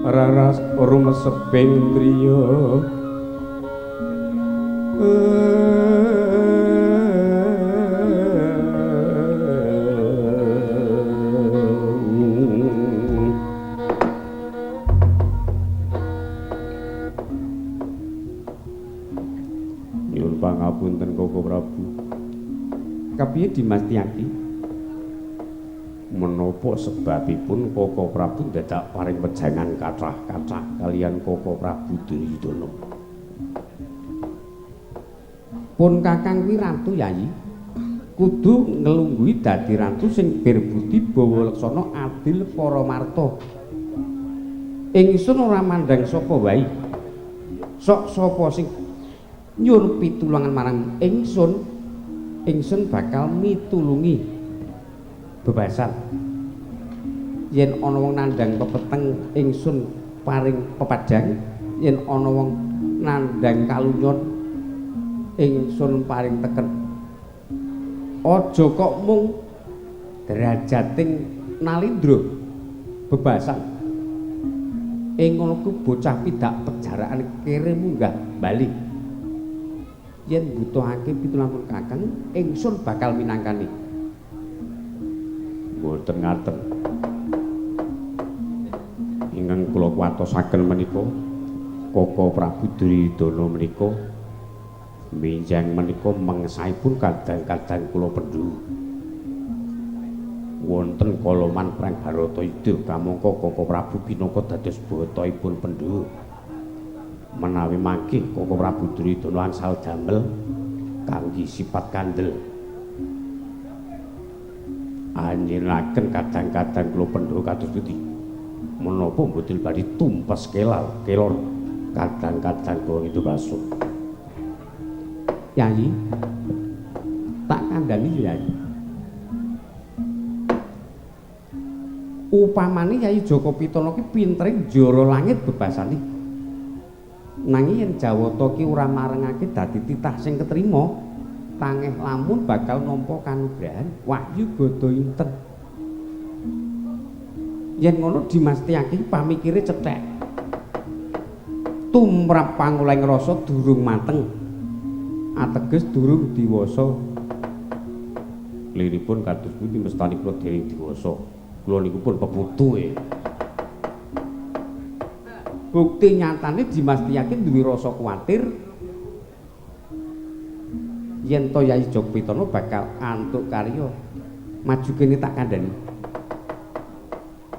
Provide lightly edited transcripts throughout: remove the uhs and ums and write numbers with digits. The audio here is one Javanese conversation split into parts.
Raras rumeseping driya. Nyuwun pangapunten Koko Prabu. Kapiye Dimas Tiyaki? Menapa sebabipun Koko Prabu dadak paring wejangan kathah-kathah kaliyan Koko Prabu Duryudana? Pun kakang kuwi ratu Yayi, kudu nglungguhi dadi ratu sing bir budi bawa laksana adil paramarta. Ingsun ora mandhang sapa wae. Sok sapa sing nyuwun pitulungan marang ingsun, ingsun bakal mitulungi bebasan. Yen ana wong nandhang pepeteng, ingsun paring pepadhang. Yen ana wong nandhang kalunyon, ingsun paring teken. Aja kok mung derajating nalindra bebasan. Ing ngono ku bocah pidak pejarakan kere munggah bali. Yen mbutuhake pitulungan kakang, ingsun bakal minangkani. Mboten ngaten. Ingkang kula kuwatosaken menika Koko Prabu Duryudana menika minjang menika mengsahipun kadang-kadang kula pendhu. Wonten koloman perang Baratayuda kamangka Koko Prabu pinaka dados bataipun Pandhawa. Menawi mangke Koko Prabu Duryudana angsal damel kangge sifat kandel. Anjenaken kadang-kadang kula Pandhawa kados pundi? Menapa mboten badhe tumpes kelal kelor kadang-kadang kula itu basuh. Yayi, tak kandhani Yayi. Upamane Yayi Jaka Pitana ki pintere njara langit bebasane. Nanging yen Jawata ki ora marengake dadi titah sing ketrima, tangeh lamun bakal nampa kanugrahan wahyu gada inten. Yen ngono Dimas Tiyaki pamikire cethek. Tumrap pangoleh rasa durung mateng. Ateges durung diwasa. Liripun kados pundi mestani kula dereng diwasa. Kula niku pun peputu e. Bukti nyatane Dimas Tiyaki duwe rasa kuwatir yen to Yayi Jaka Pitana bakal antuk karya. Maju kene tak kandhani.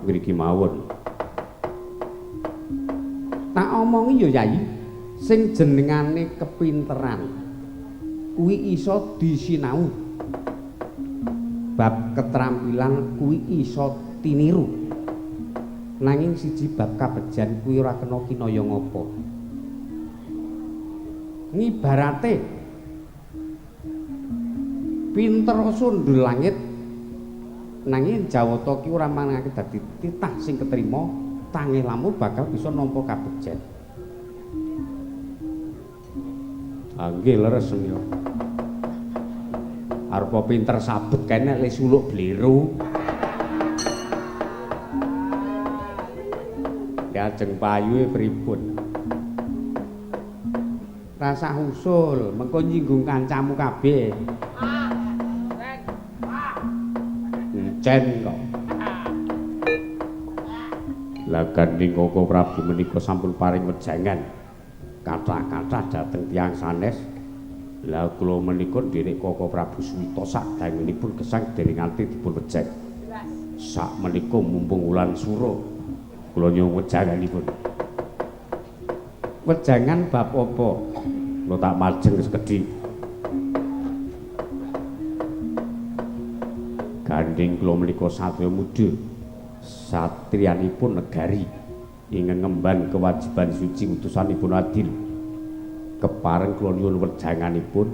Ngriki mawon. Tak omongi ya Yayi, sing jenengane kepinteran kuwi iso disinau. Bab ketrampilan kuwi iso tiniru. Nanging siji bab kabejan kuwi ora kena kinaya ngapa. Ngibarate pinter sundul langit, nanging Jawata ki ora manengake dadi titah sing ketrima, tangeh lamun bakal bisa nampa kabejan. Nggih leres menika. Arepa pinter sabet kene le suluk bliru. Lajeng payuhe pripun? Rasah usul, mengko nyinggung kancamu kabeh. Encen kok. Lah gandeng Koko Prabu menika sampun paring wejangan kathah-kathah dhateng tiyang sanes. Lah kula menika nderek Koko Prabu Suwita sadangunipun gesang dereng nganti dipun wejeng. Sak menika mumpung wulan sura kula nyuwun wejanganipun. Wejangan bab apa? Kula tak majeng sekedhik. Gandeng kula menika satriya muda, satriyanipun negari ingkang ngemban kewajiban suci utusanipun adil. Kepareng kula nyuwun wejanganipun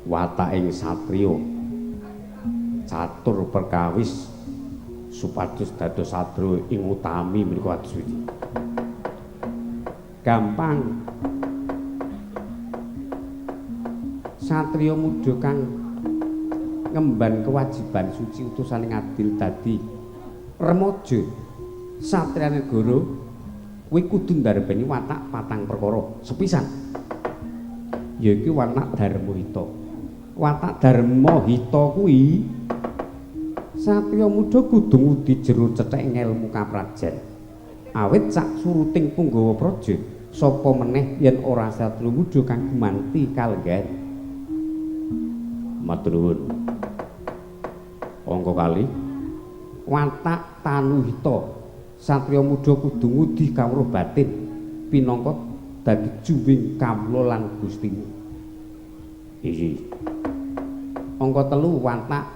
wataking satriya catur perkawis supados dados satria ing utami menika kados pundi. Gampang. Satriya muda kang ngemban kewajiban suci utusaning adil dadi Remaja satriya negara kuwi kudu ndarbeni watak patang perkara. Sepisan yaiku watak dharma hita. Watak dharma hita kuwi satriya muda kudu ngudi jero cethek ngelmu kaprajan. Awit sak suruting punggawa praja sapa meneh yen ora satriya muda kang gumanti kalenggahan. Matur nuwun. Angka kali watak tanuhita. Satriya muda kudu ngudi kawruh batin pinangka dadi juwing kawula lan Gustimu. Iki. Angka telu watak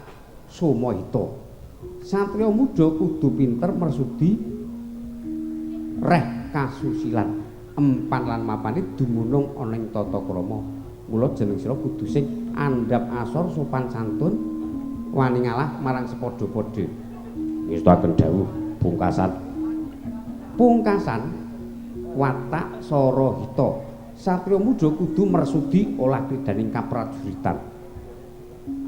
sumahita. Satriya muda kudu pinter mersudi reh kasusilan, empan lan mapane dumunung ana ing tata krama. Mula jeneng sira kudu sing andhap asor sopan santun wani ngalah marang sepadha-padha. Ngestakaken dawuh pungkasan. Pungkasan watak sarahita. Satriya muda kudu mersudi olah kridaning kaprajuritan.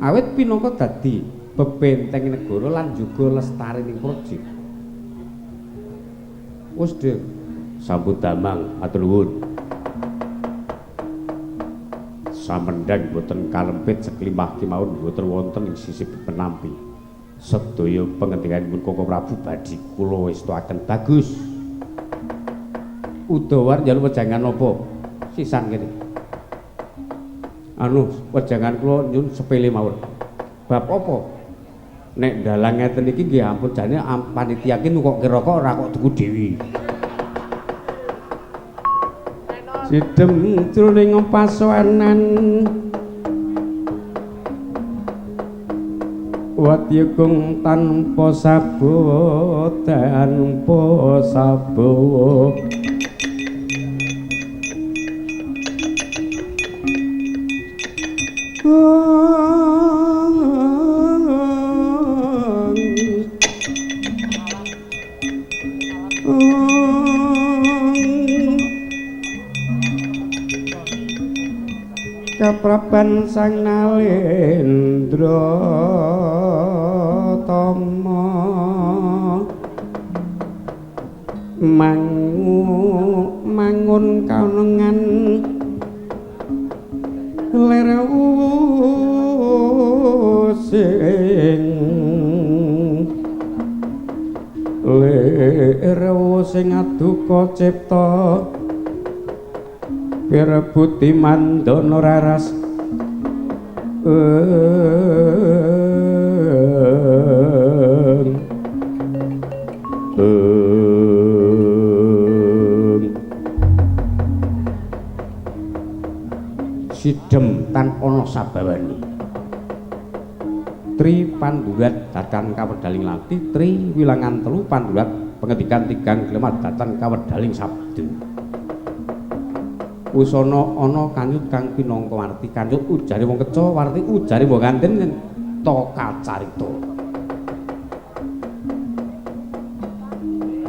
Awit pinangka dadi bebenteng negara lan juga lestarining praja. Wis, Dik. Sampun damang, matur nuwun. Samendhang boten kalempit seklimah kemawon boten wonten ing sisih penampi. Sedaya pengendikanipun Koko Prabu badhe kula estuaken bagus. Udawar njaluk wejangan napa? Sisan kene. Anu, wejangan kula nyun sepele mawon. Bab apa? Nek dalang ngeten iki nggih ampun jane panitia ki nukokke rokok ora kok tuku dhewe. Sidem jroning pasowanan wadyagung tanpa sabawa tanpa sabawa. Kapraban Sang Nalendra Tama mangun kaunengan lir sing lir sing aduka cipta pirebuti mandana raras sidem tan ana sabawani. Tri pandurat datan kawedaling lati, tri wilangan telu pandurat pengendikan tigang klemat datan kawedaling sabda. Usana ana kanyut kang pinangka warti kanyut ujare wong keca warti ujare wong kanten ta kacarita.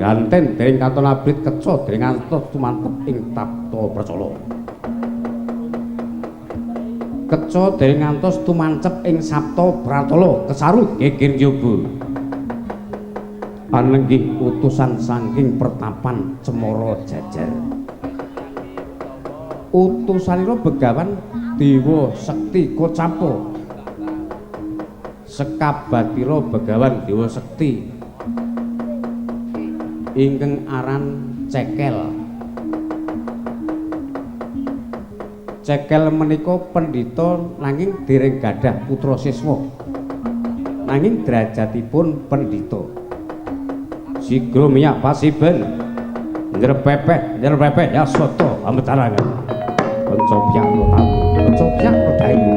Ganten dereng katon abrit keca dereng ngantos tumantep ing tapta percala. Keca dereng ngantos tumancep ing sapta pratala kesaru geger njaba. Panenggih utusan saking pertapan Cemara Jajar. Utusanira Begawan Dewa Sekti Kocapa. Sekabatira Begawan Dewa Sekti ingkang aran Cekel. Cekel menika pendhita nanging dereng gadah putra siswa. Nanging derajatipun pendhita. Sigra miyak pasiben nyrepepeh nyrepepeh yasata ametarangan. Kanca piyak tamu, kanca piyak dayu.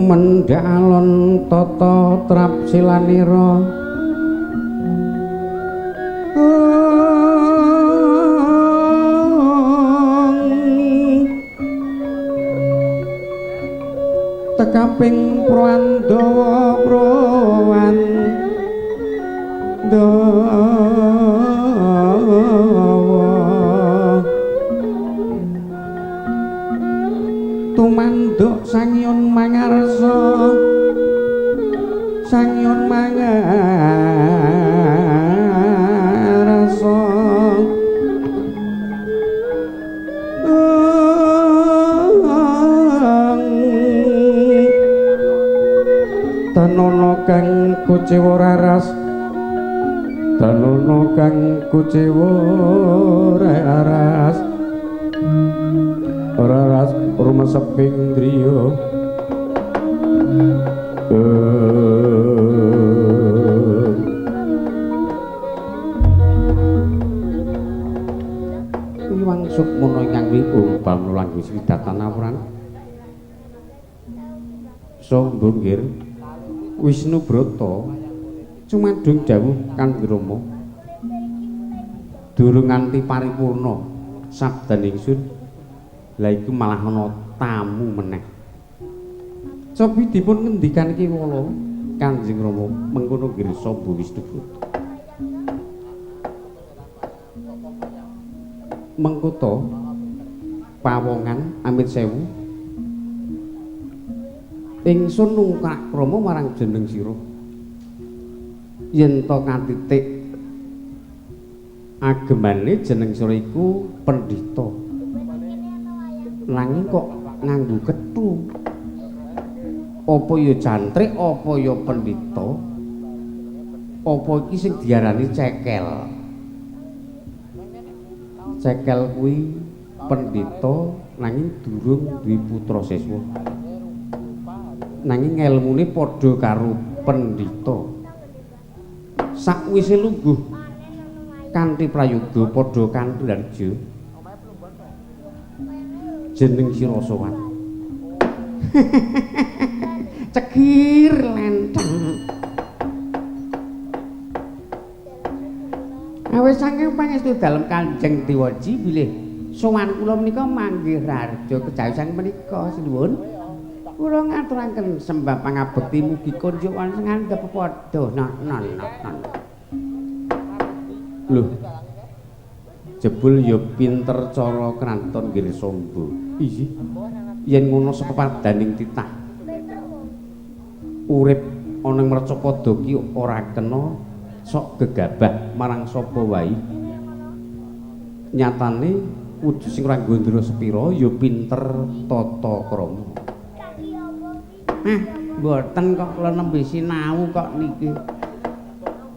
Mendhak alon tata trapsilanira tekaping Prandawa Prawandawa tumanduk sanghyun mangarsa sanghyun mangarsa Danono kang kuciwa raras Danono kang kuciwa raras raras rumeseping driya. Iwang Sukmana ingkang wikung bamula langgung swidatan awran Sombo nggir Wisnu Brata cumadung dawuh Kanjeng Rama durung nganti paripurna sabdan ingsun lha iku malah ana tamu meneh. Cobi dipun ngendikan kewala Kanjeng Rama mengkono nggih Sombo Wisnu Brata. Mengkota pawongan amit sewu ingsun nungkrak krama marang jeneng sira yen to katitik agemane jeneng sira iku pendhita nanging kok nganggo kethu apa ya jantrik apa ya pendhita apa iki sing diarani cekel. Cekel kuwi pendhita nanging durung duwe putra siswa nanging ngelmune padha karo pendhita. Sakwise lungguh kanthi prayoga padha kanthi jeneng sira sowan. Cekir lenteng. Awis saking pangestu dalem Kanjeng Dewaji bilih sowan kula menika manggih raharja kejawisan menika sinuwun. Kula ngaturaken sembah pangabekti mugi kunjuk wonten ngandhap pepadha non. Lho. Jebul ya pinter cara kranton nggih Sombo. Iya. Yen ngono sepepadaning titah. Urip ana ing Mercapada ki ora kena sok gegabah marang sapa wae. Nyatane kudu sing ora gondro sepira ya pinter tata krama. Ah, mboten kok kula nembe sinau kok niki.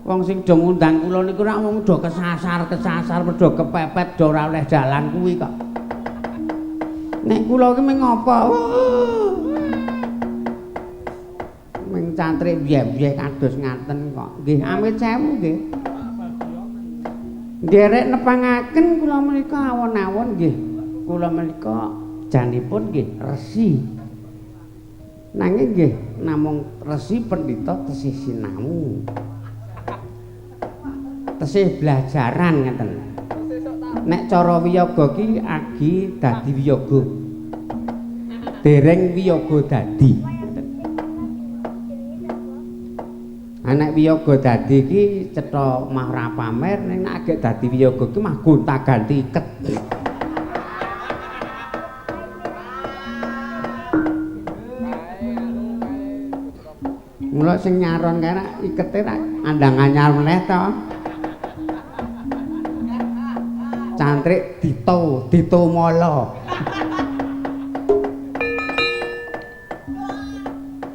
Wong sing do ngundang kula niku rak wong do kesasar-kesasar, do kepepet, do ora oleh dalan kuwi kok. Nek kula ki mung apa? Mung cantrik byeh-byeh kados ngaten kok. Nggih, amit sewu nggih. Nderek nepangaken kula menika awon-awon nggih. Kula menika janipun nggih resi. Nanging nggih namung resi pendhita tesih sinau. Tesih belajaran ngeten. Nek cara wiyaga ki agi dadi wiyaga. Dereng wiyaga dadi. Nek wiyaga dadi ki cetha mah ora pamer, ning nek agek dadi wiyaga ki mah gonta-ganti iket. Mula sing nyaron kae rak ikete rak andang anyar meneh to. Cantrik dito, dito mala.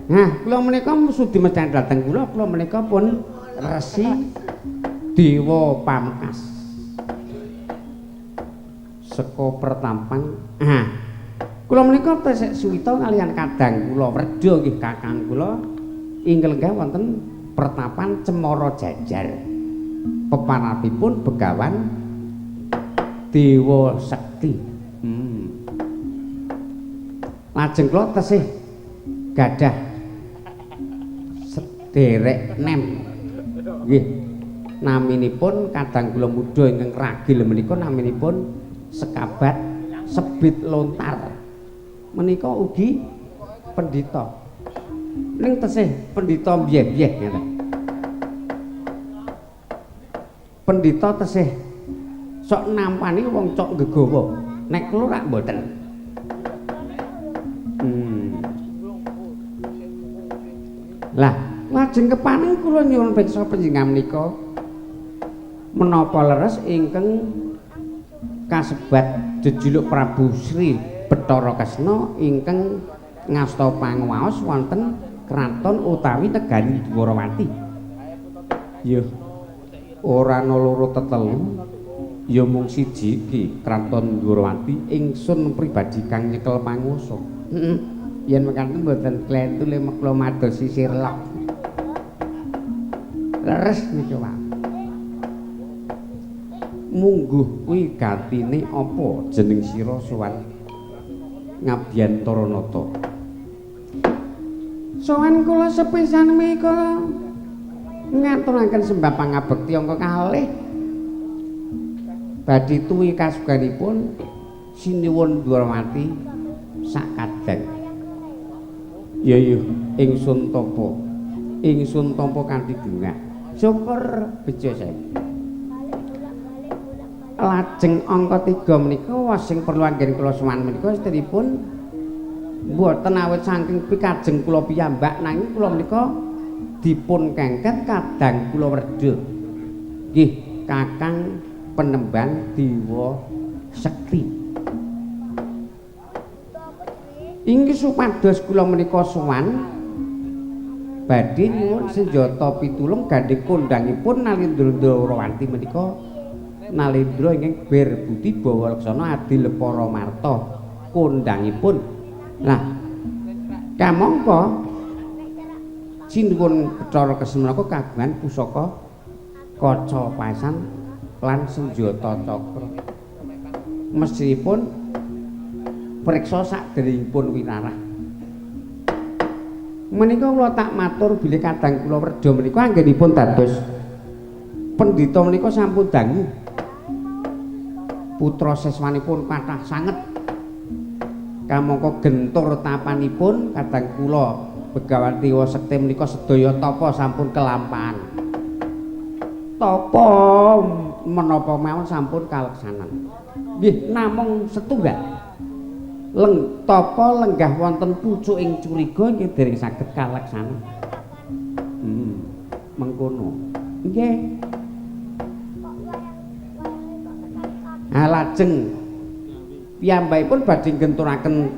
Nah, kula menika sudi mecan dhateng kula, kula menika pun Resi Dewa Pamungkas. Seka pertampan. Ah. Kula menika tesih suwita kaliyan kadang kula Werda nggih kakang kula ingkang lenggah wonten pertapan Cemara Jajar. Peparatipun Begawan Dewa Sekti. Lajeng kula tesih Gadah sederek nem. Nggih. Naminipun kadang kula muda ingkang ragil menika naminipun Sekabat Sebit Lontar. Menika ugi pendhita. Ning tesih pendhita mbyeh-mbyeh ngeten. Pendhita tesih sok nampani wong cok gegawa. Nek kula rak mboten. Lah, lajeng kepaneng kula nyuwun priksa panjenengan menika menapa leres ingkang kasebat jejuluk Prabu Sri Bathara Kresna ingkang ngasta panguwaos wonten kraton utawi negari Dwarawati. Ya ora ana loro tetelu, ya mung siji iki kraton Dwarawati ingsun pribadi kang nyekel panguwasa. Heeh. Yen mekaten mboten klentu le mekla madosi sirlok. Leres niku, Pak. Mungguh kuwi gatine apa jeneng sira sowan Ngabyantaranata? Sowan kula sepisan menika ngaturaken sembah pangabekti angka kalih badhe tuwi kasuganipun Sinuwun Dwarawati sakadang. Ya ya ingsun tapa. Ingsun tampa kanthi bungah. Syukur bejo saya. Lajeng angka 3 menika sing perlu anggen kula sowan menika setripun mboten awit saking pikajeng kula piyambak nanging kula menika dipun kengken kadang kula werda. Nggih, Kakang Penemban Dewa Sekti. Inggih supados kula menika sowan badhe nyuwun senjata pitulung gandheng kondhangipun Nalendra Ndrawati menika Nalendra ingkang bir budi bawa laksana adil para marta kondhangipun. Lah kamangka sinuwun Bathara Kresna menika kagungan pusaka kaca paesan lan senjata cakra. Mesthipun priksa sakderengipun winarah. Menika kula tak matur bilih kadang kula werda menika anggenipun dados pendhita menika sampun dangu. Putra siswanipun kathah sanget. Kamangka gentur tapanipun kadang kula Begawan Dewa Sekti menika sedaya tapa sampun kelampahan. Tapa menapa mawon sampun kaleksanan. Nggih namung setunggal. Tapa lenggah wonten pucuking curiga nggih dereng saged kaleksanan. Mengkono. Nggih. Ha lajeng piyambakipun badhe ngenturaken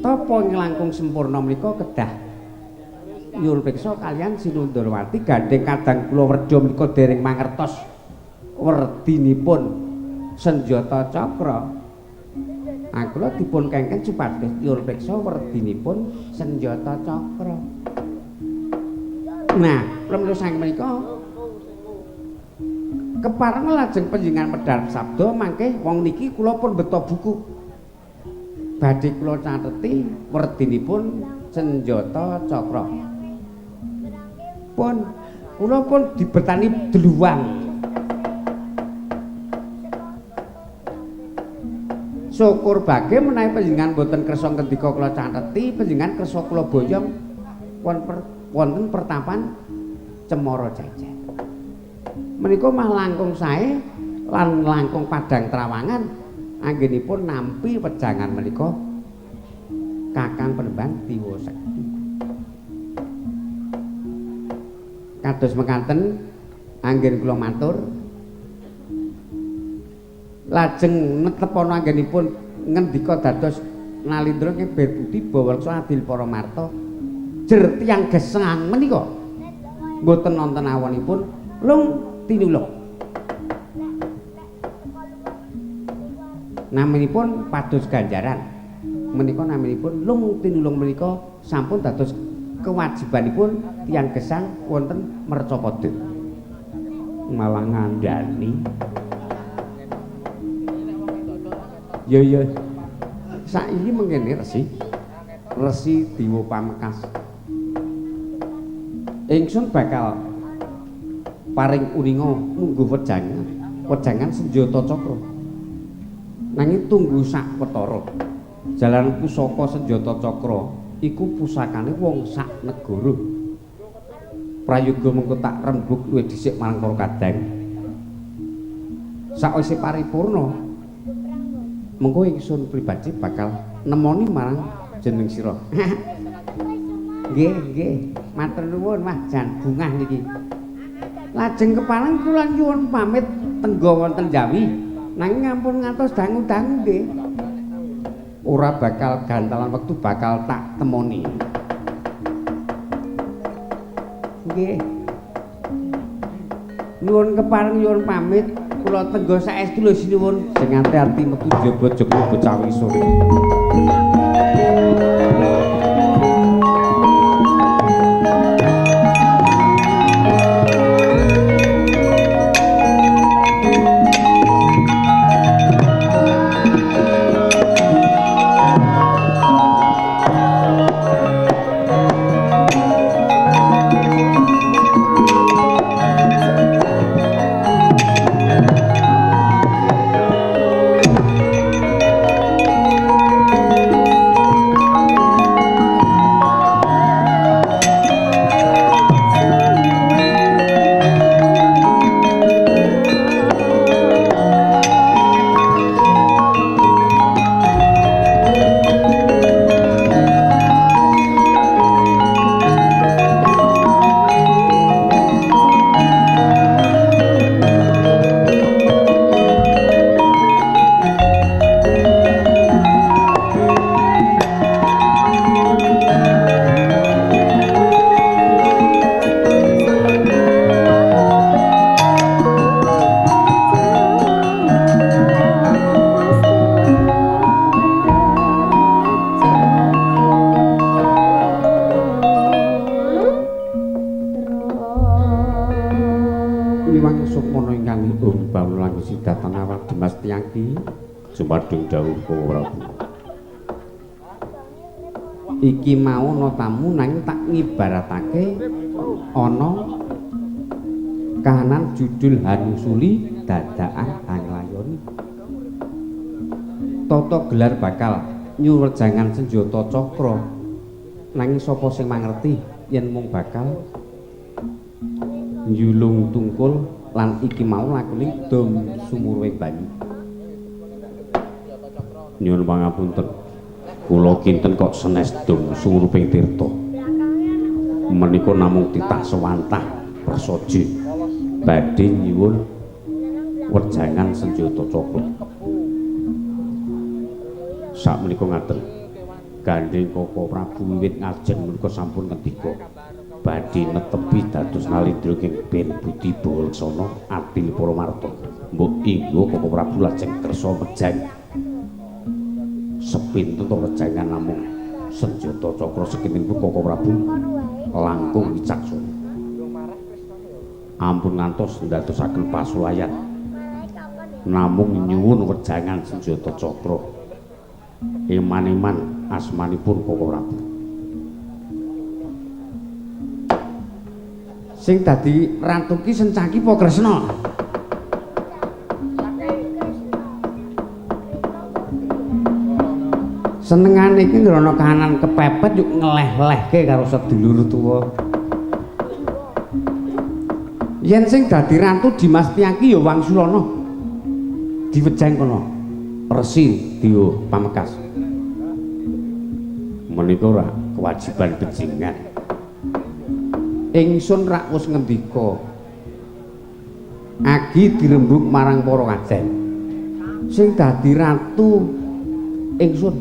tapa ing langkung sempurna menika kedah nyuwun priksa kaliyan Sinuwun Ndrawati gandheng kadang kula werda menika dereng mangertos werdinipun senjata cakra. Kula dipun kengken supados nyuwun priksa werdinipun senjata cakra. Nah, pramila saking menika kepareng lajeng panjenengan medhar sabda mangke wong niki kula pun beto buku. Badhe kula catheti werdinipun senjata cakra. Pun kula pun dibetani dluwang. Syukur bage menawi panjenengan boten kersa ngendika kula catheti, panjenengan kersa kula boyong wonten pertapan Cemara Jejer. Menika mah langkung sae lan langkung padang trawangan anggenipun nampi wejangan menika Kakang Penemban Dewa Sekti. Kados mekaten anggen kula matur lajeng netepana anggenipun ngendika dados Nalindra ing bir budi bawa laksa adil para marta jer tiyang gesang menika mboten wonten awonipun lung tinulung. Naminipun pados ganjaran menika naminipun lung tinulung menika sampun dados kewajibanipun tiyang gesang wonten mercapada. Malah ngandani. Ya ya. Saiki mengene Resi. Resi Dewa Pamekas. Ingsun bakal paring uninga mungguh wejangan, wejangan senjata cakra. Nanging tunggu sak petara. Jalan pusaka senjata cakra iku pusakane wong sak negara. Prayoga mengko tak rembug luwih dhisik marang para kadang. Sakwise paripurna mengko ingsun pribadi bakal nemoni marang jeneng sira. Nggih, nggih. Matur nuwun, Mas, jan bungah niki. Lajeng kepareng kula nyuwun pamit tengga wonten Jawi. Nanging ampun ngantos dangu-dangu nggih. Ora bakal gantalan wektu bakal tak temoni. Nggih. Nyuwun kepareng nyuwun pamit kula tengga saestu lho sinuwun sing ati-ati metu jaba jekmu bocah wisur. Sumadung dawuh Prabu. Iki mau ana tamu nanging tak ngibaratake ana kahanan judul Hanusuli dadakan Hanglayoni. Tata gelar bakal nyuwejangan senjata cakra. Nanging sapa sing mangerti yen mung bakal njulung tungkul lan iki mau lakune dom sumuruhing banyu. Nyuwun pangapunten, kula kinten kok senes dom sumuruping tirta. Menika namung titah sewantah prasaja badhe nyuwun wejangan senjata cakra. Sakmenika ngaten, gandheng Koko Prabu wiwit ngajeng menika sampun ngendika badhe netepi dados nalindra ing Ben Budi Bawa Leksana adil Paramarta. Mbok inggo Koko Prabu lajeng kersa mejang sepinten to wejangan namung senjata cakra sekintenipun Koko Prabu langkung wicaksana. Ampun ngantos ndadosaken pasulayan namung nyuwun wejangan senjata cakra. Eman-eman asmanipun Koko Prabu. Sing dadi ratu ki Sencaki apa Kresna? Senengane iki ngrono kahanan kepepet yuk ngeleh-lehke karo sedulur tuwa. Yen sing dadi ratu Dimas Tiyaki ya Wangsulana. Diwejang kono. Resi Dewa Pamekas. Menika ora kewajiban bejingan. Ingsun rak wis ngendika. Agi dirembug marang para kajen. Sing dadi ratu ingsun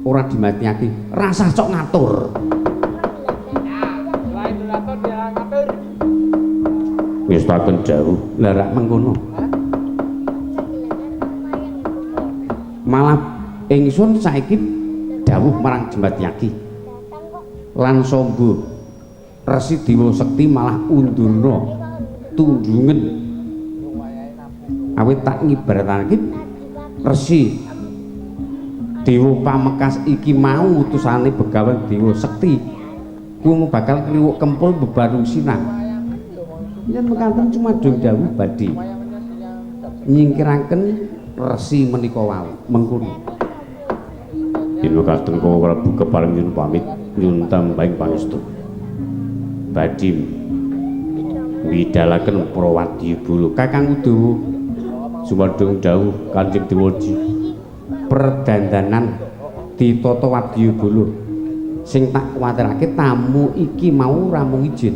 ora dimatiake, rasah cok ngatur. Ngestaken jauh, lha rak mengkono. Malah ingsun saiki dawuh marang Jembatyaki. Lan Samba Resi Dewa Sekti malah undurna tundhungen. Awit tak ngibaratake Resi Dewa Pamekas iki mau utusane Begawan Dewa Sekti kuwi bakal kliwuk kempul bebarusinan. Yen mekaten cumadung dawuh badhe nyingkiraken resi menika wau mengkono. Yen mekaten Koko Prabu kepareng nyuwun pamit nyuwun tambahing pangestu. Badhe midalaken Prawadyabala Kakang Udawa sumadung dawuh Kanjeng Dewaji perdandanan ditata wadyabala sing tak kuwatirake tamu iki mau ramung ijin.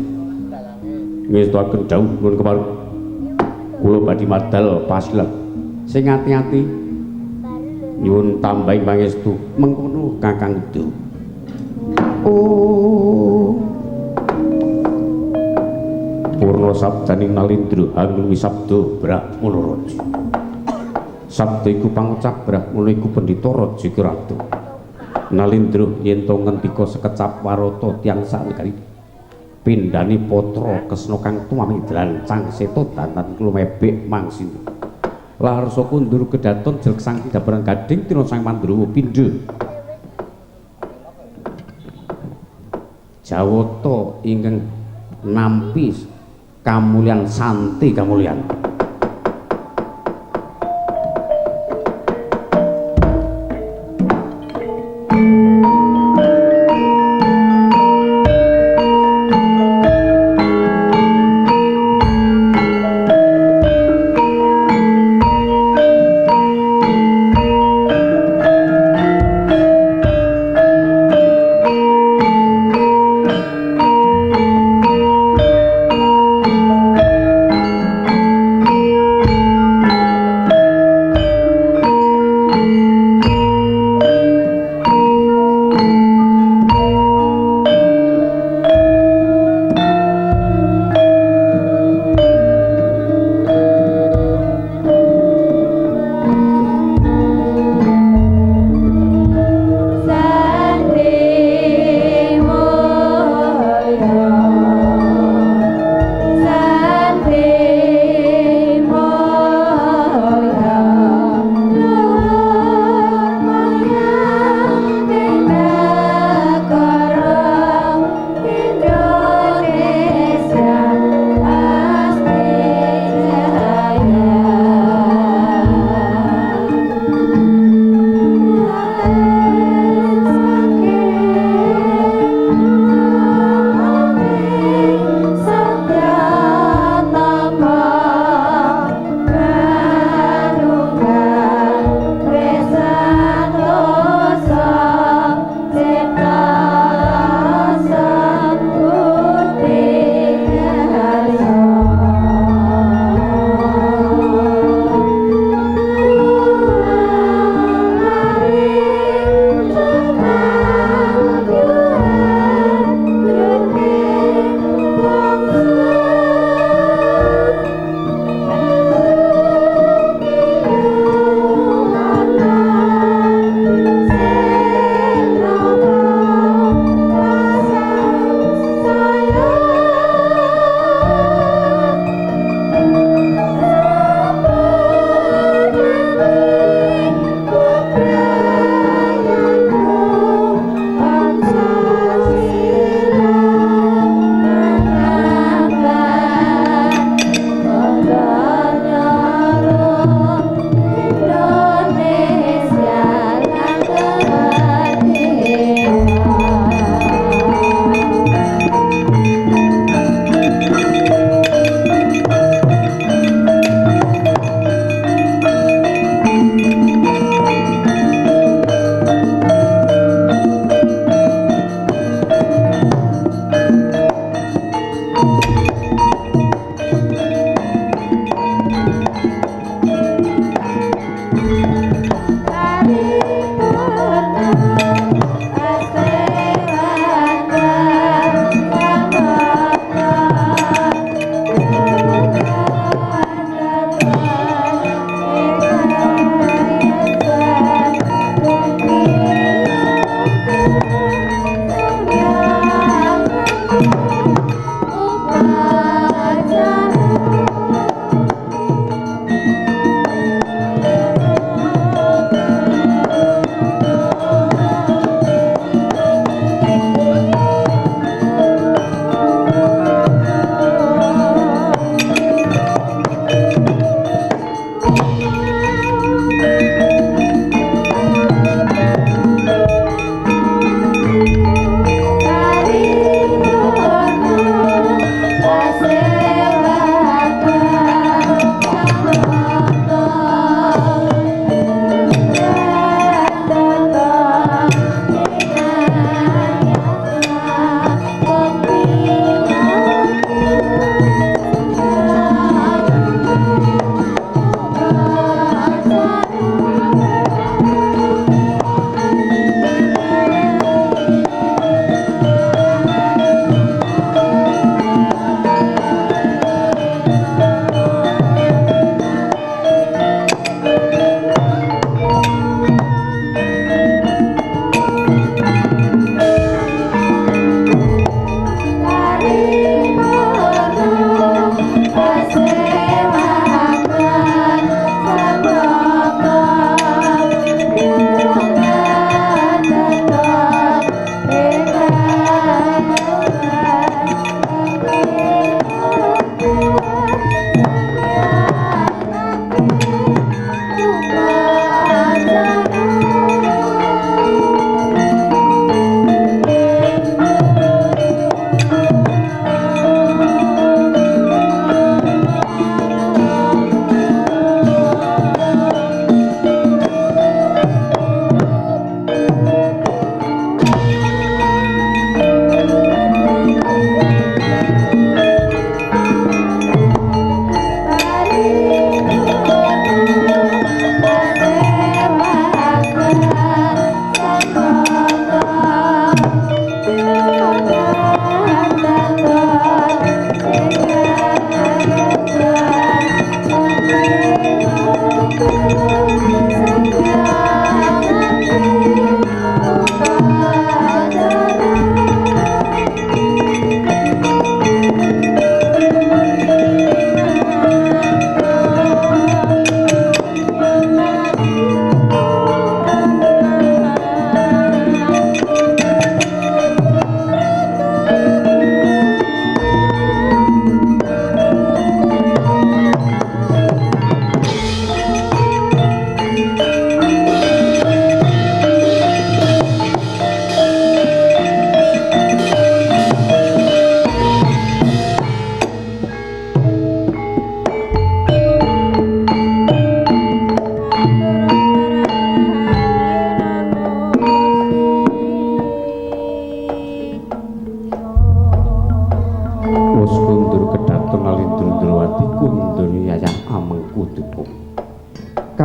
Ngestuaken dawuh nuwun kepareng kula badhe madal pasilan sing ati-ati nyuwun tambahing pangestu mengkono Kakang Udawa. Oh Purna sabdaning Nalindra hanggung sabda Brahmana Raja. Sabda iku pangucap Brahmana iku pendhita raja kiratu. Nalindra yen to ngentika sekecap warata tiyang saknegari pindhani patra Kresna kang tumami drancang seta dandan klumebek mangsindu. Laharsa kundur kedaton jelek sang dabaran gading tina sang Mandurawa pindha. Jawata ingkang nampi kamulyan santi kamulyan.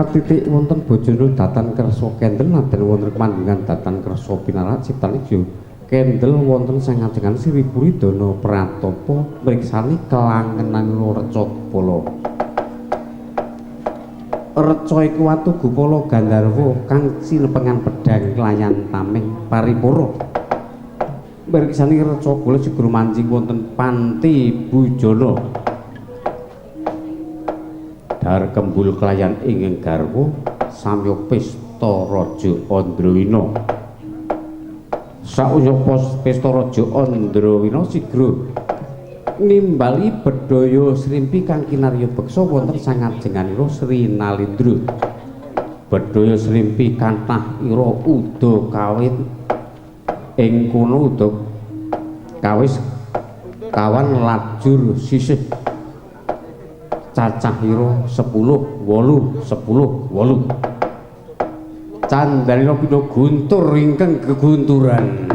Katitik wonten bojone datan kersa kendel nadan wonten kemandungan datan kersa pinarak ciptane jo kendel wonten sangajengan Sri Puridana Pratapa mriksani kelangenan reca gupala. Reca iku watu gupala gandharwa kang cinepengan pedhang layan tameng paripura. Mriksani reca gupala sigra manjing wonten panti bujana. Dar kembul kelayan ingkang garwa samya pesta raja Andrawina. Sauyapa pesta raja Andrawina sigra nimbali bedhaya srimpi kang kinarya beksa wonten sangajenganira Sri Nalindra. Bedhaya srimpi kathah ira uda kawit ing kono uda kawis kawan lajur sisih cacah ira 10 8 10 8. Candalina pindha guntur ingkang gegunturan.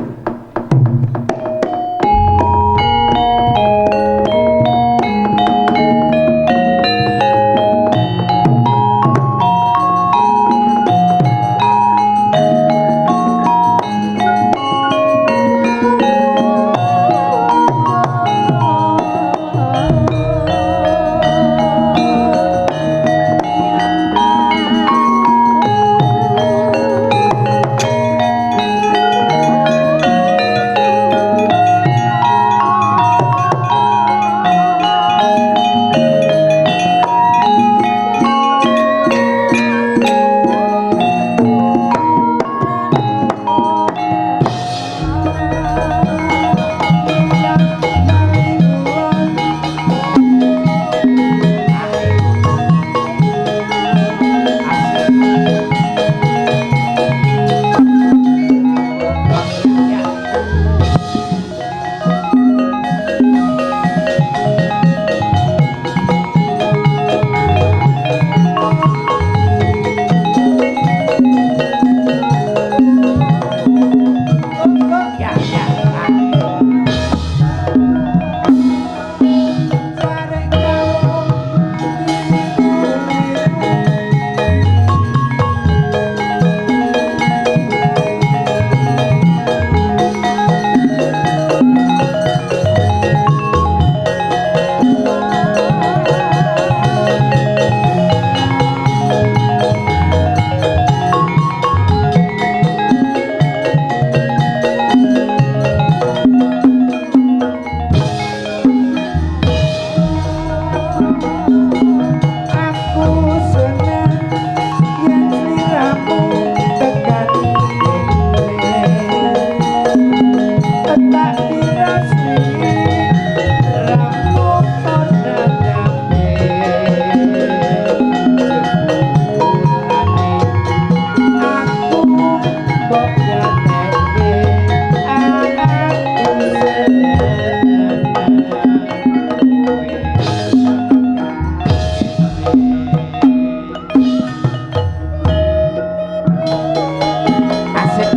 Asik.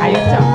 Ayo, Cok.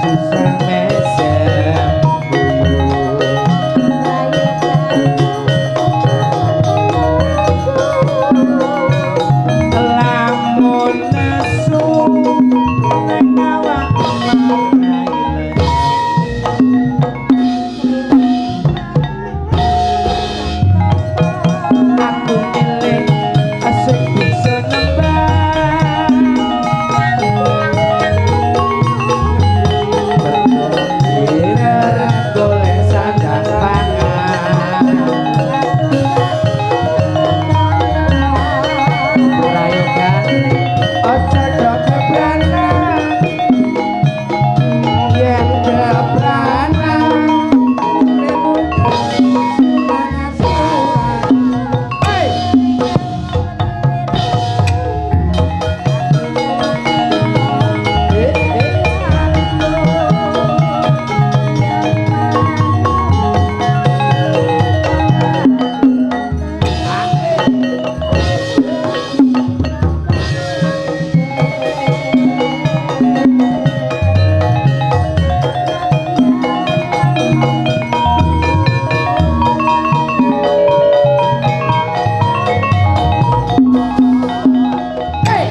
Susah mesem lamun nesu neng awak aku milih asik bisa nembang golek sandang pangan prayoga aja do kebranan yen kebranan hey. Eh, eh.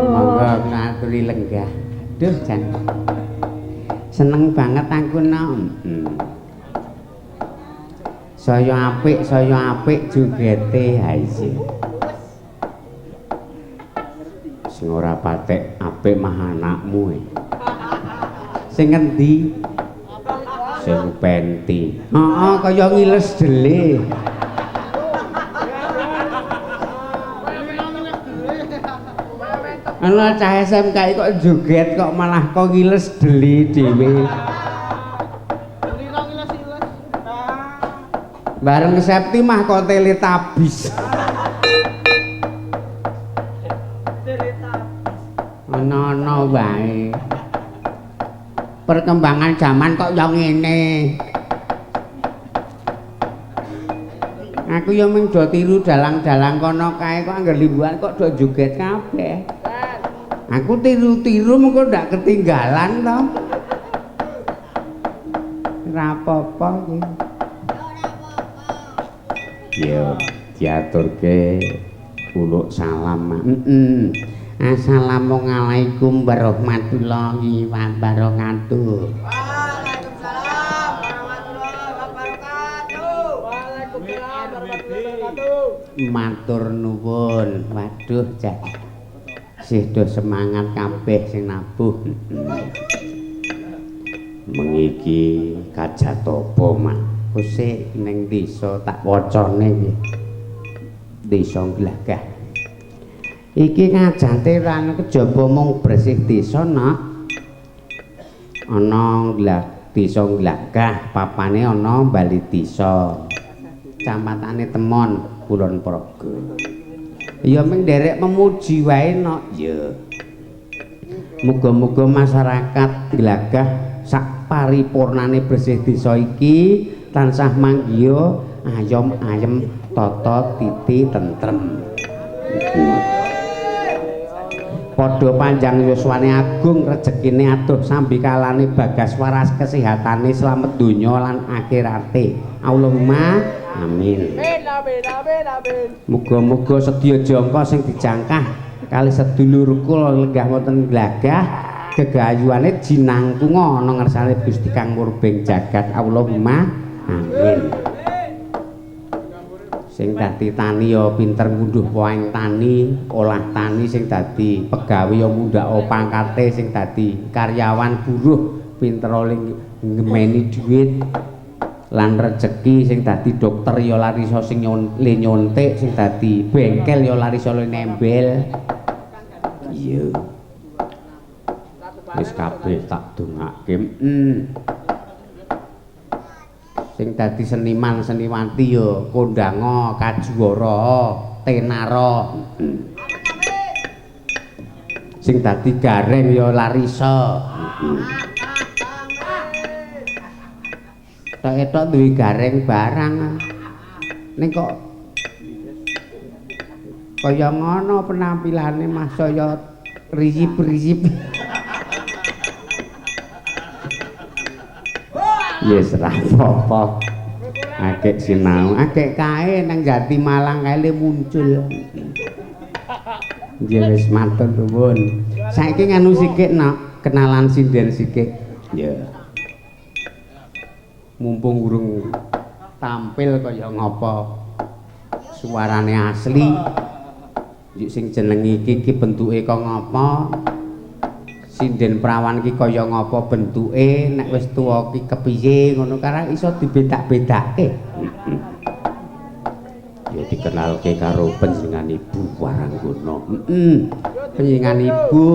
Monggo ngaturi lenggah. Duh jan. Seneng banget aku no. Saya apik jogete ha iya. Sing ora patek apik mah anakmu e. Sing ngendi? Sing penti. Heeh, kaya ngiles dele. Ana cah SMK kok joget kok malah kok ngiles dele dhewe. Bareng Septi mah kok Teletubbies. Ana-ana wae. Perkembangan zaman kok ya ngene. Aku ya mung do tiru dalang-dalang kono kae kok angger limbukan kok do joget kabeh. Aku tiru-tiru mengko ndak ketinggalan to. Ora apa-apa iki. Ya diaturke uluk salam. Heeh. Assalamualaikum warahmatullahi wabarakatuh. Waalaikumsalam warahmatullahi wabarakatuh. Waalaikumsalam warahmatullahi wabarakatuh. Matur nuwun. Waduh, Cak. Sih do semangat kabeh sing nabuh. Mengiki kajat apa, Mak? Kusik ning desa tak wacane iki. Desa Glagah. Iki ngajate ra kejaba mung bersih desa, Nak. Ana desa Glagah, papane ana Bali Desa. Camatane Temon, Kulon Progo. Ya mung nderek memuji wae, Nok. Ya. Muga-muga masyarakat Glagah sak paripurnane bersih desa iki tansah manggiya ayom ayem tata titi tentrem. Padha panjang yuswane agung rejekine aduh sambikalane bagas waras kesehatane slamet donya lan akhirate. Allahumma amin. Amin amin amin. Muga-muga sedya jangka sing dijangkah kali sedulur kula lenggah wonten Glagah gegayuhane jinangkunga ana ngersane Gusti Kang Murbeng jagat. Allahumma amin. Sing dadi tani ya pinter ngunduh poeng tani, olah tani, sing dadi pegawe ya mundhak pangkate, sing dadi karyawan buruh pinter oleh ngemeni duit lan rejeki, sing dadi dokter ya lari iso sing nyontik, sing dadi bengkel ya lari iso nembel. Iya. Wis kabeh tak dongake. Sing dadi seniman seniwati ya kondanga kajuwara tenara. Sing dadi gareng ya larisa. Tok-etok duwe gareng barang. Ning kok kaya ngono penampilane Mas saya risip-risip. Yes, ra apa-apa. Akeh sinau, akeh kae nang Jati Malang kae muncul. Nggih wis matur nuwun. Saiki nganu sikik nok, kenalan sinden sikik. Ya. Mumpung urung tampil kaya ngapa suarane asli. Yuk sing jeneng iki iki bentuke kaya ngapa? Sinden prawan iki kaya ngapa bentuke, nek wis tuwa ki kepiye ngono karang iso dibedak-bedake. Ya dikenalke karo panjenengan Ibu Waranggana. Panjenengan Ibu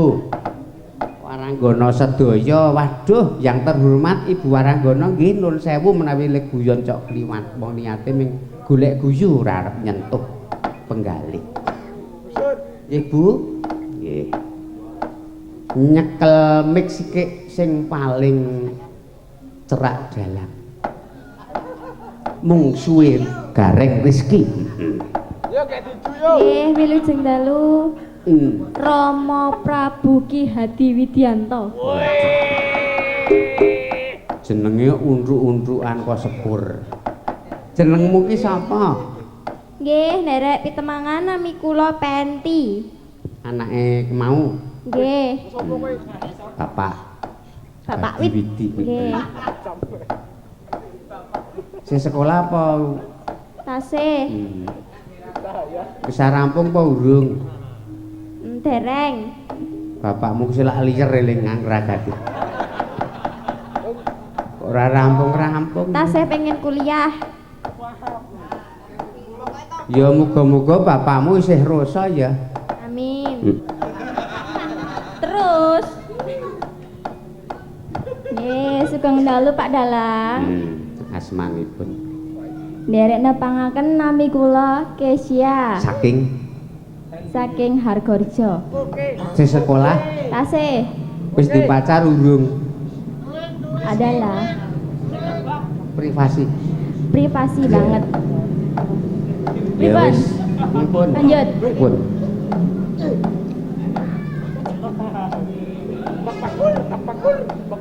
Waranggana sedaya. Waduh, yang terhormat Ibu Waranggana nggih nun sewu menawi le guyon cok kliwat. Wong niate ming golek guyu ora arep nyentuh penggalih. Nggih Bu. Nggih. Nyekel mik sikik sing paling cerak dalam. Mungsuhe Gareng Rizky. Nggih, wilujeng dalu. Rama Prabu Ki Hadi Widianto. Jenenge untruk-untrukan kok sepur. Jenengmu ki sapa? Nggih, nderek pitemangan nami kula Penti. Anake mau? Nggih. Bapak. Bapak Wid. Nggih. Sing sekolah apa? Tasih. Wis rampung apa urung? Dereng. Bapakmu ki selak liyer eling nang ragati. Ora rampung-rampung. Tasih pengen kuliah. Ya muga-muga bapakmu isih rasa ya. Amin. Terus. Nggih, sugeng dalu Pak Dalang. Asmanipun. Nderek nepangaken nami kula Kesia. Saking Hargorejo. Sing sekolah? Tasih. Wis dipacar urung? Adalah. Privasi. Privasi banget. Ya wis. Pripun? Lanjut. Pripun?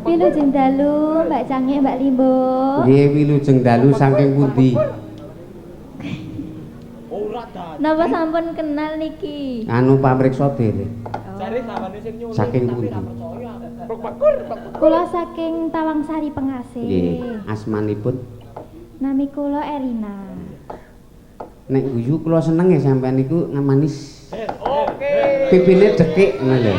Wilujeng dalu Mbak Cange, Mbak Limbo. Nggih, wilujeng dalu saking pundi? Napa sampun kenal niki? Anu pamriksa dhewe. Saking pundi? Kula saking Tawangsari Pengasih. Nggih, asmanipun? Nami kula Erina. Nek guyu kula seneng ya sampean niku manis. Oke. Pipine dekik ngono lho.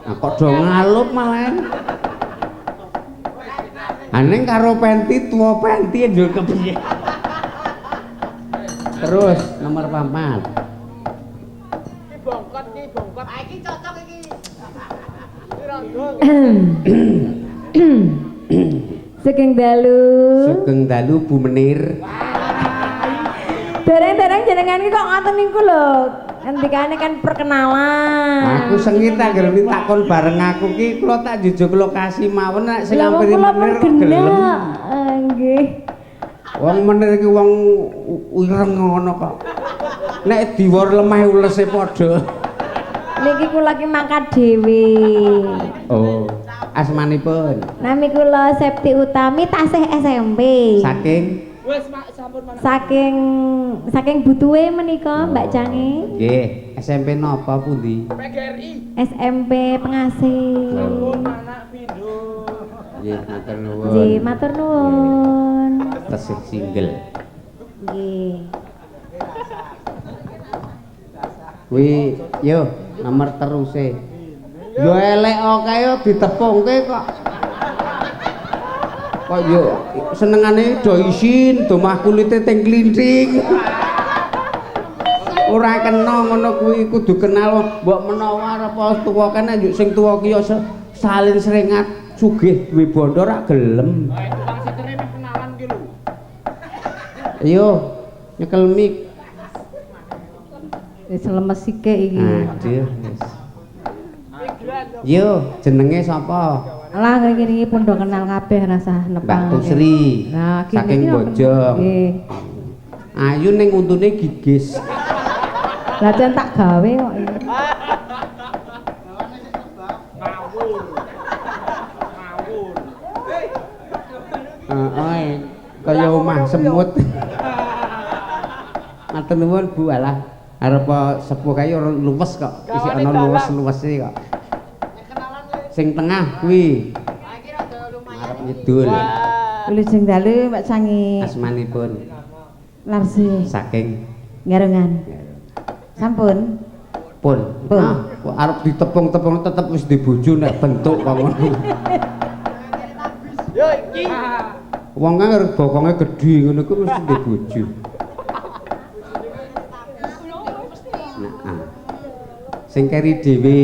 Nah, kok do ngalup malah. Aneng karo Penti tuwa Penti njur kepiye. Terus nomor 4. Ki bongkot ki bongkot. Ah iki cocok iki. Sugeng dalu. Sugeng dalu Bu Menir. Dereng-dereng jenengan iki kok ngoten niku lho. Ngendikane kan perkenalan. Aku sengit anggere takon bareng aku ki kula tak jujuk lokasi mawon nek sing ngampiri Menir kok gelem. Nggih. Wong Menir iki wong ireng ngono kok. Nek diwor lemah ulese padha. Niki kula ki mangkat dhewe. Oh. Asmanipun? Nami kula Septi Utami tasih SMP. Saking wis sampun mana? Saking butuhe menika Mbak Cange. Nggih, SMP napa pundi? PGRI. SMP Pengasih. Sampun anak pindho. Nggih, matur nuwun. Nggih, matur nuwun. Tesih single. Nggih. Kuwi yo nomor teruse. Yo elek kae yo ditepungke kok. Kok yo senengane do isin, do mah kulite teng klinting. Ora kena ngono kuwi kudu kenal mbok menawa arep tuwa kene njuk sing tuwa ki ya salin srengat sugih duwe bondo ora gelem. Tukang sitere meh kenalan ki lho. Ayo nyekel mic. Wis lemes sike iki. Aduh wis. Yo, jenenge sapa? Lah ngene iki pun do kenal kabeh rasah nepang. Mbak Tusri. Nah, saking Bojong. Nggih. Ayu ning untune gigis. Lah jan tak gawe kok iki. Ngawur. Ngawur. Heeh. Kaya omah semut. Matur nuwun Bu alah. Arep sepuh kae ora luwes kok. Isih ana luwes-luwese kok. Sing tengah kuwi. Arep nyedul. Wilujeng dalu Mbak Sangi. Asmanipun Larsi saking Garungan. Sampun. Pun. Pun. Ah, kok arep ditepung-tepung tetep wis dibojo nek bentuk kok ngono. Yo iki. Wong kan arep bokonge gedhe ngono kuwi mesti dibojo. Nah, ah. Sing keri dhewe.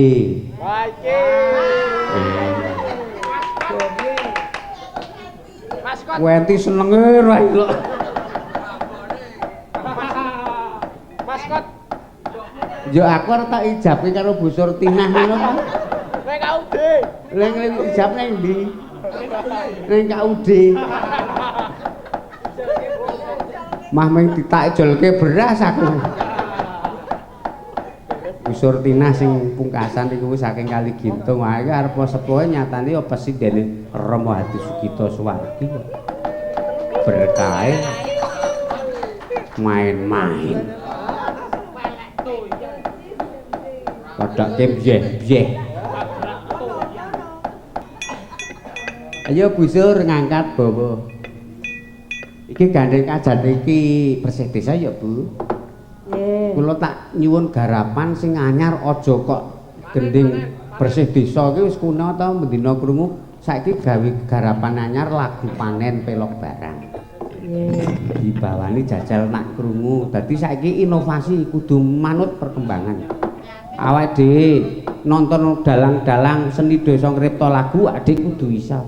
Wah iki. Maskot. Wenti senenge ra ilok. Maskot. Ya aku arep tak ijabke karo Bu Surtinah ngono kok. Ning KUD. Ning ijab ning ndi? Ning KUD. Mah mung ditakjolke beras aku. Bu Surtinah sing pungkasan iku saking Kali Gintung. Wah iki arep sepuhe nyatane ya pesidene Rama Hadi Sugito Suwardi kok. Berkahe main-main. Padake byeh-byeh. Ayo Bu Sur ngangkat bawa. Iki gandeng kajan iki bersih desa ya Bu. Nggih. Kula tak nyuwun garapan sing anyar aja kok gending bersih desa iki wis kuna ta mendina krungu saiki gawe garapan anyar lagu panen pelok barang. Nggih. Dibawani jajal nak krungu. Dadi saiki inovasi kudu manut perkembangan. Awake dhewe nonton dalang-dalang seni desa ngripta lagu adik kudu iso.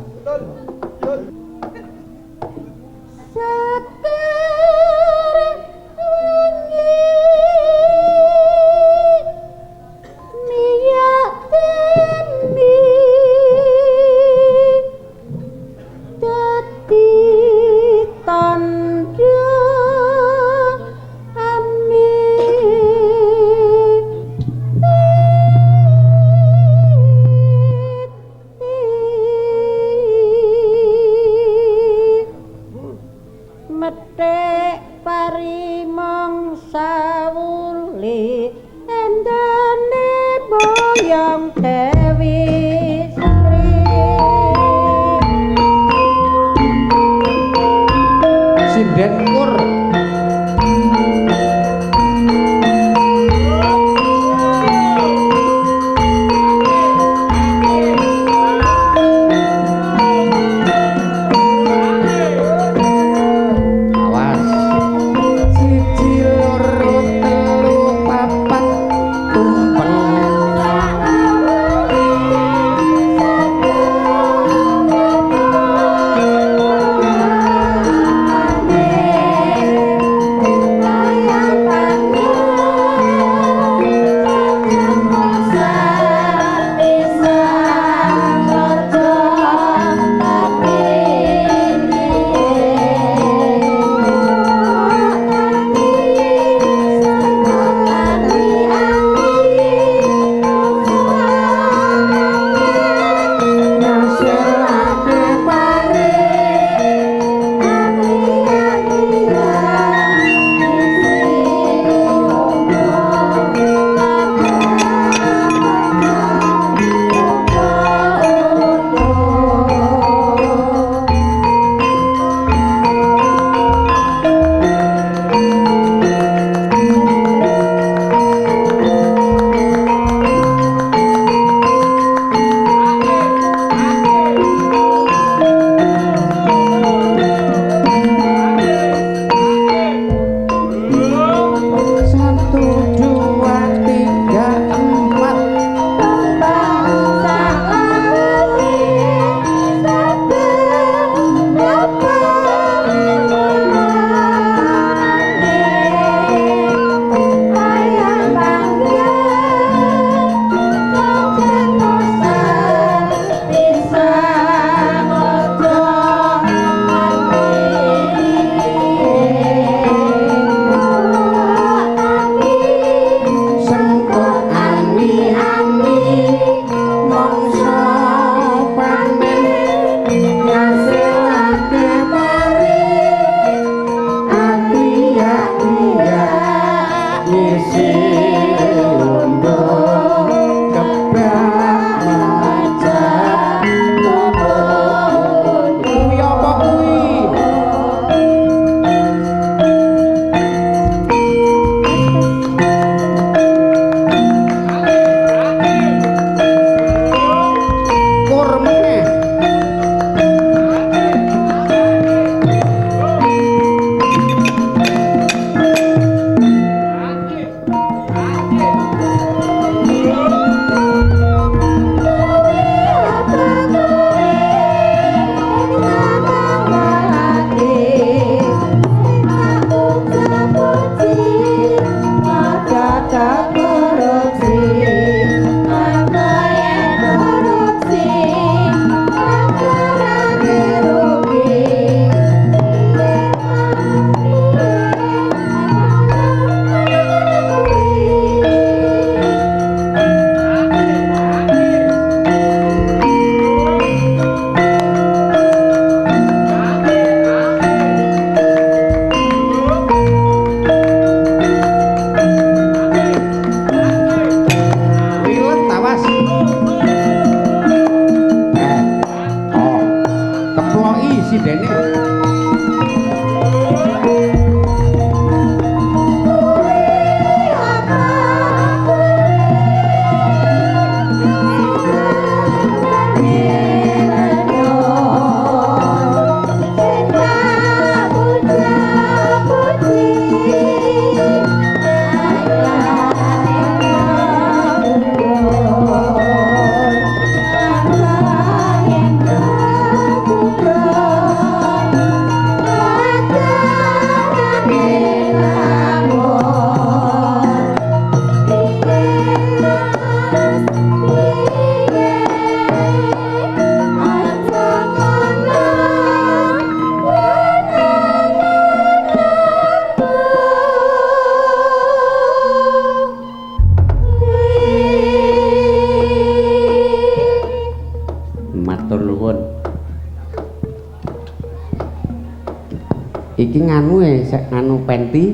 Iki nganu e, sek nganu penti.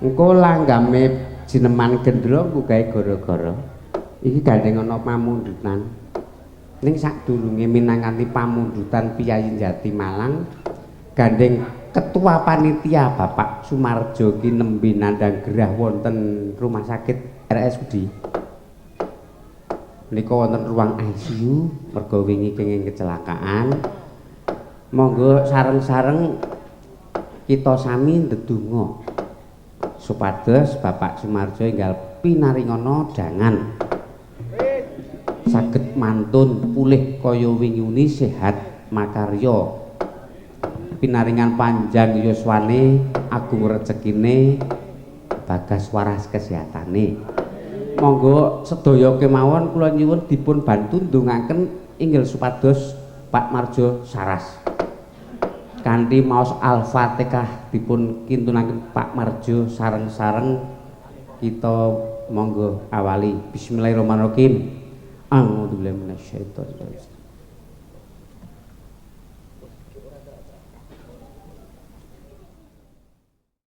Engko langgame jineman gendro ku gawe gara-gara. Iki gandeng ana pamundhutan. Ning sadurunge minangkani pamundhutan piyayi Jati Malang, gandeng ketua panitia Bapak Sumarjo ki nembe nandhang gerah wonten rumah sakit RSUD. Menika wonten ruang ICU merga wingi kenging kecelakaan. Monggo sareng-sareng kita sami ndedonga supados Bapak Sumarjo enggal pinaringana dangan saged mantun pulih kaya wingi uni sehat makarya, pinaringan panjang yuswane, agung rezekine, bagas waras kesehatane. Monggo sedaya kemawon kula nyuwun dipun bantu ndongaken inggil supados Pak Marjo saras. Kanthi maos Al-Fatihah dipun kintunaken Pak Marjo sareng-sareng kita monggo awali. Bismillahirrahmanirrahim. A'udzubillahi minasyaitonir rajim.